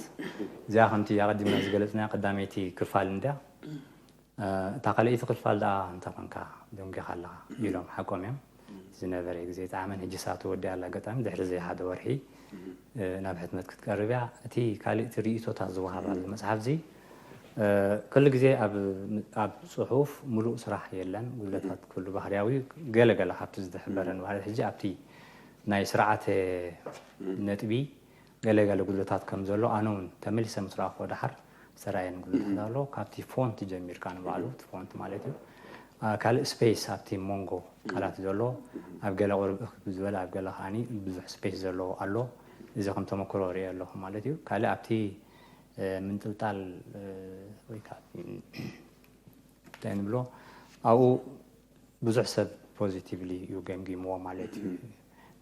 እዚኣ ከምቲ ኣቐዲምና ዝገለጽናያ ቀዳመይቲ ክፋል እንድያ። እታ ካልኣይቲ ክፋል ደኣ እንታይ ኮንካ ደንጊኻ ኣለኻ ኢሎም ሓቆም እዮም። ዝነበረ ግዜ ጣዕመን ሕጂ ሰዓት ወዲ ኣላ ኣጋጣሚ ድሕሪ ዘይ ሓደ ወርሒ ናብ ሕትመት ክትቀርብ እያ። እቲ ካልእ እቲ ርእይቶታት ዝወሃባሉ መጽሓፍ እዚ ኩሉ ግዜ ኣብ ኣብ ጽሑፍ ምሉእ ስራሕ የለን፣ ጉድለታት ክህሉ ባህርያዊ እዩ። ገለ ገለ ካብቲ ዝተሕበረ ንባህሪ ሕጂ ኣብቲ ናይ ስርዓተ ነጥቢ ገለ ገለ ጉድለታት ከም ዘሎ ኣነ እውን ተመሊሰ ምስ ረኣኹዎ ደሓር ዝተራእየኒ ጉድለታት ኣሎ። ካብቲ ፎንት ጀሚርካ ንባዕሉ እቲ ፎንት ማለት እዩ። ካልእ ስፔስ ኣብቲ መንጎ ቃላት ዘሎ ኣብ ገለ ቁርብ እኽ ዝበለ ኣብ ገለ ከዓኒ ብዙሕ ስፔስ ዘለዎ ኣሎ። እዚ ከም ተመክሮ ርእየ ኣለኹ ማለት እዩ። ካልእ ኣብቲ ምንጥልጣል ወይ ከዓ እንታይ ንብሎ ኣብኡ ብዙሕ ሰብ ፖዚቲቭሊ እዩ ገምጊምዎ ማለት እዩ።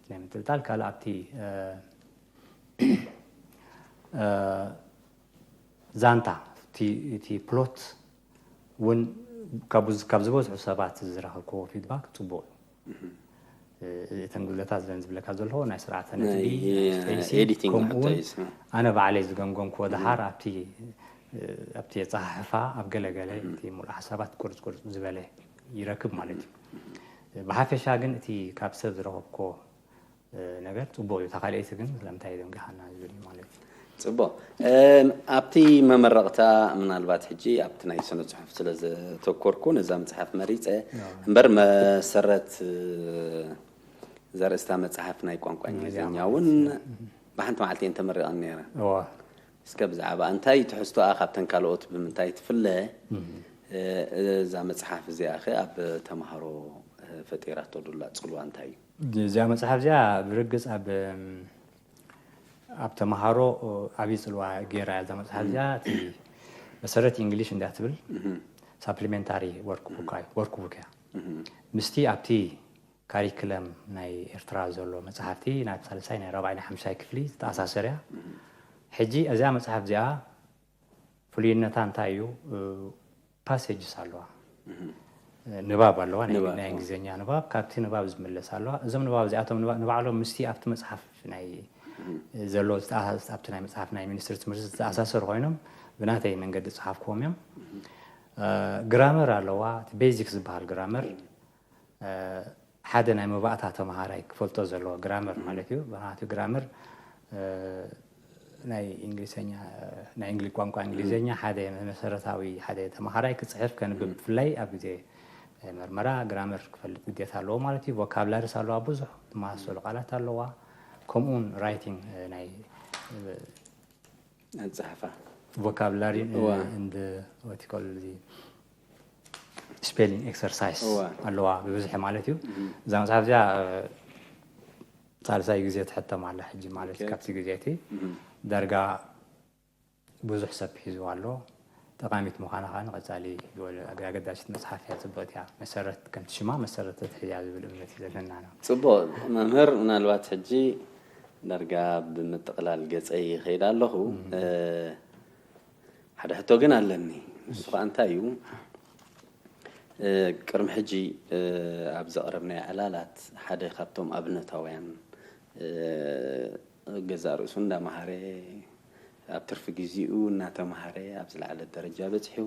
ናይ ምንጥልጣል ካልእ ኣብቲ ዛንታ እቲ ፕሎት እውን ካብ ዝበዝሑ ሰባት ዝረኸብክዎ ፊድባክ ፅቡቕ እዩ። እተን ጉድለታት ዘን ዝብለካ ዘለኹ ናይ ስርዓተ ነጥቢ ኤዲቲንግ ከምኡውን ኣነ ባዕለይ ዝገምገምክዎ ደሓር ኣብቲ ኣብቲ ኣፀሓሕፋ ኣብ ገለገለ እቲ ሙሉእ ሓሳባት ቁርፅ ቁርፅ ዝበለ ይረክብ ማለት እዩ። ብሓፈሻ ግን እቲ ካብ ሰብ ዝረኸብክዎ ነገር ፅቡቕ እዩ። እታ ካልኣይቲ ግን ስለምንታይ ደንጊኻና ዝብል እዩ ማለት እዩ። ፅቡቕ። ኣብቲ መመረቕታ ምናልባት ሕጂ ኣብቲ ናይ ስነ ፅሑፍ ስለ ዘተኮርኩ ነዛ መፅሓፍ መሪፀ እምበር መሰረት ዘርእስታ መፅሓፍ ናይ ቋንቋ እንግሊዝኛ እውን ብሓንቲ መዓልቲ እየን ተመሪቐን ነይረን። እስከ ብዛዕባ እንታይ ትሕዝቶኣ ካብተን ካልኦት ብምንታይ ትፍለ? እዛ መፅሓፍ እዚኣ ኸ ኣብ ተምሃሮ ፈጢራቶ ዱላ ፅልዋ እንታይ እዩ? እዚኣ መፅሓፍ እዚኣ ብርግፅ ኣብ ኣብ ተምሃሮ ዓብዪ ፅልዋ ገይራ እያ። እዛ መፅሓፍ እዚኣ እቲ መሰረት እንግሊሽ እንዳ ትብል ሳፕሊሜንታሪ ወርክ ቡክ እያ። ምስቲ ኣብቲ ካሪክለም ናይ ኤርትራ ዘሎ መፅሓፍቲ ናብ ሳልሳይ ናይ ራብዓይ ናይ ሓምሻይ ክፍሊ ዝተኣሳሰር እያ። ሕጂ እዚኣ መፅሓፍ እዚኣ ፍሉይነታ እንታይ እዩ? ፓሴጅስ ኣለዋ፣ ንባብ ኣለዋ፣ ናይ እንግሊዝኛ ንባብ፣ ካብቲ ንባብ ዝምለስ ኣለዋ። እዞም ንባብ እዚኣቶም ንባዕሎም ምስቲ ኣብቲ መፅሓፍ ናይ ዘሎ ኣብቲ ናይ መፅሓፍ ናይ ሚኒስትሪ ትምህርቲ ዝተኣሳሰሩ ኮይኖም ብናተይ መንገዲ ዝፀሓፍክዎም እዮም። ግራመር ኣለዋ፣ እቲ ቤዚክ ዝበሃል ግራመር ሓደ ናይ መባእታ ተምሃራይ ክፈልጦ ዘለዎ ግራመር ማለት እዩ። ምክንያቱ ግራመር ናይ እንግሊዝኛ ናይ እንግሊ ቋንቋ እንግሊዝኛ ሓደ መሰረታዊ ሓደ ተምሃራይ ክፅሕፍ ከንብብ ብፍላይ ኣብ ግዜ መርመራ ግራመር ክፈልጥ ግዴታ ኣለዎ ማለት እዩ። ቮካብላሪስ ኣለዋ፣ ብዙሕ ዝመሳሰሉ ቃላት ኣለዋ። ከምኡውን ራይቲንግ ናይ ኣፀሓሕፋ ቮካብላሪ እንድ ወቲኮል እዚ ስፔሊንግ ኤክሰርሳይስ ኣለዋ ብብዝሒ ማለት እዩ። እዛ መፅሓፍ እዚኣ ሳልሳይ ግዜ ትሕተም ኣላ ሕጂ ማለት እዩ። ካብቲ ግዜ እቲ ዳርጋ ብዙሕ ሰብ ሒዝዋ ኣሎ። ጠቓሚት ምዃና ከዓ ንቐፃሊ ዝበለ ኣገዳሲት መፅሓፍ እያ። ፅብቕቲ እያ። መሰረት ከምቲ ሽማ መሰረት ተትሕዝ እያ ዝብል እምነት እዩ ዘለና። ፅቡቕ መምህር፣ ምናልባት ሕጂ ዳርጋ ብምጥቕላል ገፀይ ይኸይድ ኣለኹ። ሓደ ሕቶ ግን ኣለኒ። ንሱ ከዓ እንታይ እዩ? ቅድሚ ሕጂ ኣብ ዘቕረብናዮ ዕላላት ሓደ ካብቶም ኣብነታውያን ገዛእ ርእሱ እንዳመሃረ ኣብ ትርፊ ግዜኡ እናተምሃረ ኣብ ዝለዓለ ደረጃ በፂሑ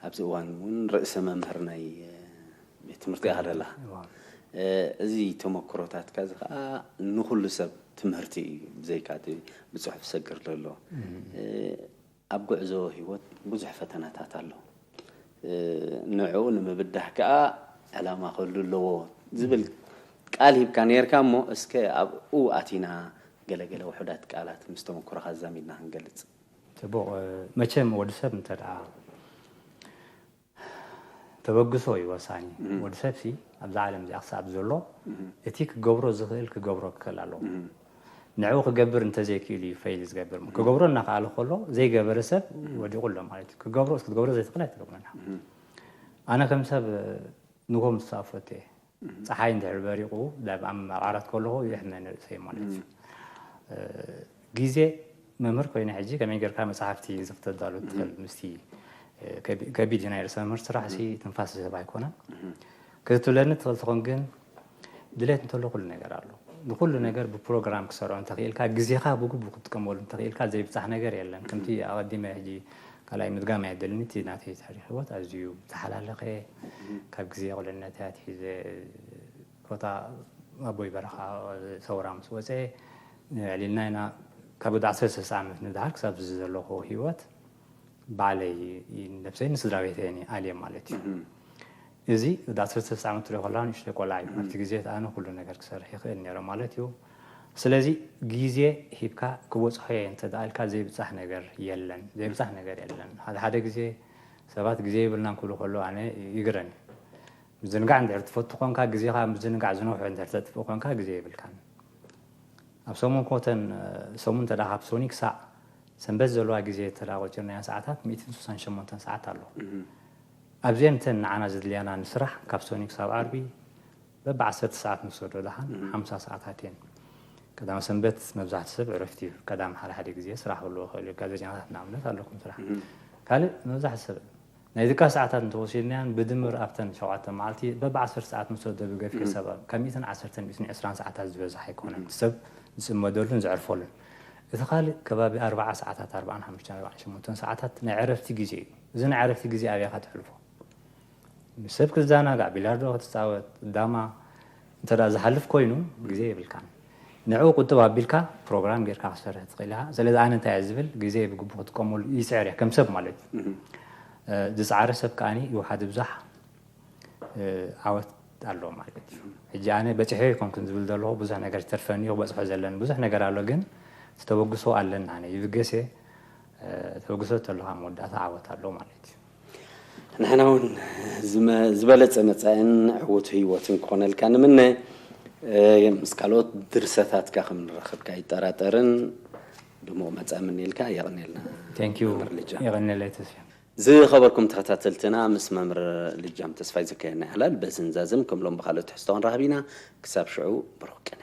ኣብዚ እዋን እውን ርእሰ መምህር ናይ ቤት ትምህርቲ ኢኻ ዘለኻ። እዚ ተመክሮታትካ እዚ ከዓ ንኩሉ ሰብ ትምህርቲ እዩ፣ ብዘይካ እቲ ብፅሑፍ ሰግር ዘሎ። ኣብ ጉዕዞ ህይወት ብዙሕ ፈተናታት ኣሎ። ንዕኡ ንምብዳህ ከዓ ዕላማ ክህሉ ኣለዎ ዝብል ቃል ሂብካ ነይርካ እሞ እስከ ኣብኡ ኣቲና ገለገለ ውሑዳት ቃላት ምስ ተመክሮኻ ኣዛሚድና ክንገልፅ። ፅቡቕ። መቸም ወዲ ሰብ እንተ ደኣ ተበግሶ እዩ ወሳኒ። ወዲ ሰብሲ ኣብዛ ዓለም እዚኣ ክሳብ ዘሎ እቲ ክገብሮ ዝኽእል ክገብሮ ክኽእል ኣለዎ። ንዕኡ ክገብር እንተዘይክእል እዩ ፈይል ዝገብር። ክገብሮ እናኽኣለ ከሎ ዘይገበረ ሰብ ወዲቑ ኣሎ ማለት እዩ። ክገብሮ ክትገብሮ ዘይትኽእል ኣይትገብሮን። ኣነ ከም ሰብ ንጎ ምስተኣፈቱ እየ። ፀሓይ እንድሕር በሪቑ ኣብ ዓራት ከለኹ ይሕመኒ ርእሰይ ማለት እዩ። ግዜ መምህር ኮይነ ሕጂ ከመይ ጌርካ መፅሓፍቲ ዝክተዳሉ ትኽእል ምስቲ ከቢድ እዩ ናይ ርእሰ መምህር ስራሕ ሲ ትንፋስ ዝህብ ኣይኮነን። ክትብለኒ ትኽእል ትኾን ግን ድሌት እንተሎ ኩሉ ነገር ኣሎ። ንኩሉ ነገር ብፕሮግራም ክሰርዖ እንተኽኢልካ ግዜኻ ብግቡእ ክትጥቀመሉ እንተኽኢልካ ዘይብፃሕ ነገር የለን። ከምቲ ኣቐዲመ ሕጂ ካልኣይ ምድጋም ኣየደልን እቲ ናተይ ታሪክ ህይወት ኣዝዩ ዝተሓላለኸ ካብ ግዜ ቁልዕነት ኣትሒዘ ኮታ ኣቦይ በረኻ ሰውራ ምስ ወፀ ንዕሊልና ኢና ካብ ወዲ ዓሰርተ ሰለስተ ዓመት ንድሓር ክሳብ እዚ ዘለኹ ህይወት ባዕለይ ነብሰይ ንስድራ ቤተይን ኣልየ ማለት እዩ። እዚ ወዲ ዓሰርተ ሰለስተ ዓመት ትሪኦ ከለኻ ንእሽተይ ቆልዓ እዩ። ኣብቲ ግዜ ኣነ ኩሉ ነገር ክሰርሕ ይኽእል ነይረ ማለት እዩ። ስለዚ ግዜ ሂብካ ክበፅሖ እየ እንተ ደኣ ኢልካ ዘይብፃሕ ነገር የለን። ዘይብፃሕ ነገር የለን። ሓደ ሓደ ግዜ ሰባት ግዜ የብልናን ክብሉ ከለዉ ኣነ ይግረኒ። ምዝንጋዕ እንድሕር ትፈቱ ኮንካ ግዜኻ ምዝንጋዕ ዝነውሐ እንድሕር ተጥፍእ ኮንካ ግዜ የብልካን። ኣብ ሰሙን ኮተን ሰሙን ተዳ ካብ ሶኒ ክሳዕ ሰንበት ዘለዋ ግዜ ተዳ ቆፂርናያ ሰዓታት ሚእትን ስሳን ሸሞንተን ሰዓት ኣሎ። ኣብዚአን እተን ንዓና ዝድልያና ንስራሕ ካብ ሶኒ ክሳብ ዓርቢ በብ ዓሰርተ ሰዓት ንወስዶ ደሓን ሓምሳ ሰዓታት እየን። ቀዳም ሰንበት መብዛሕትኡ ሰብ ዕረፍቲ እዩ። ቀዳም ሓደ ሓደ ግዜ ስራሕ ክህልዎ ይኽእል እዩ። ጋዜጠኛታት ንኣብነት ኣለኩም ስራሕ። ካልእ መብዛሕትኡ ሰብ ናይ ድቃስ ሰዓታት እንተወሲድናያን ብድምር ኣብተን ሸውዓተ መዓልቲ በብ ዓሰርተ ሰዓት ንወስዶ ብገፊሕ ሰብ ካብ ሚእትን ዓሰርተን ሚእትን ዕስራን ሰዓታት ዝበዝሕ ኣይኮነን። እቲ ሰብ ዝፅመደሉን ዘዕርፈሉን። እቲ ካልእ ከባቢ ኣርብዓ ሰዓታት ኣርብዓን ሓሙሽተን ኣርብዓን ሸሞንተን ሰዓታት ናይ ዕረፍቲ ግዜ እዩ። እዚ ናይ ዕረፍቲ ግዜ ኣበይ ኢኻ ተሕልፎ? ምስ ሰብ ክትዘናጋዕ ቢላርዶ ክትፃወት ዳማ እንተ ደኣ ዝሓልፍ ኮይኑ ግዜ የብልካን። ንዕኡ ቁጥብ ኣቢልካ ፕሮግራም ጌርካ ክትሰርሕ ትኽእል ኢኻ። ስለዚ ኣነ እንታይ እየ ዝብል ግዜ ብግቡእ ክጥቀመሉ ይፅዕር እየ ከም ሰብ ማለት እዩ። ዝፀዓረ ሰብ ከዓኒ ይውሓድ ይብዛሕ ዓወት ኣለዎ ማለት እዩ። ሕጂ ኣነ በፂሐ ይኮንኩን ዝብል ዘለኹ ብዙሕ ነገር ዝተርፈኒ ክበፅሖ ዘለኒ ብዙሕ ነገር ኣሎ ግን ተበግሶ ኣለና ኣነ ይብገስ እየ። ተበግሶ ተለካ መወዳእታ ዓወት ኣሎ ማለት እዩ። ንሕና እውን ዝበለፀ መፃእን ዕውት ህይወትን ክኾነልካ ንምነ። ምስ ካልኦት ድርሰታትካ ከም ንረኸብካ ኣይጠራጠርን። ድሙቕ መፃእ ምንኤልካ የቕንየልና። Thank you። የቐንየለይ ተስፋ። ዝኸበርኩም ተኸታተልትና ምስ መምህር ልጃም ተስፋይ ዘካየድና ዕላል በዝን ዛዝም ከም ሎም ብኻልእ ትሕዝቶ ክንራኸብ ኢና። ክሳብ ሽዑ ብሩኽ ቅነ።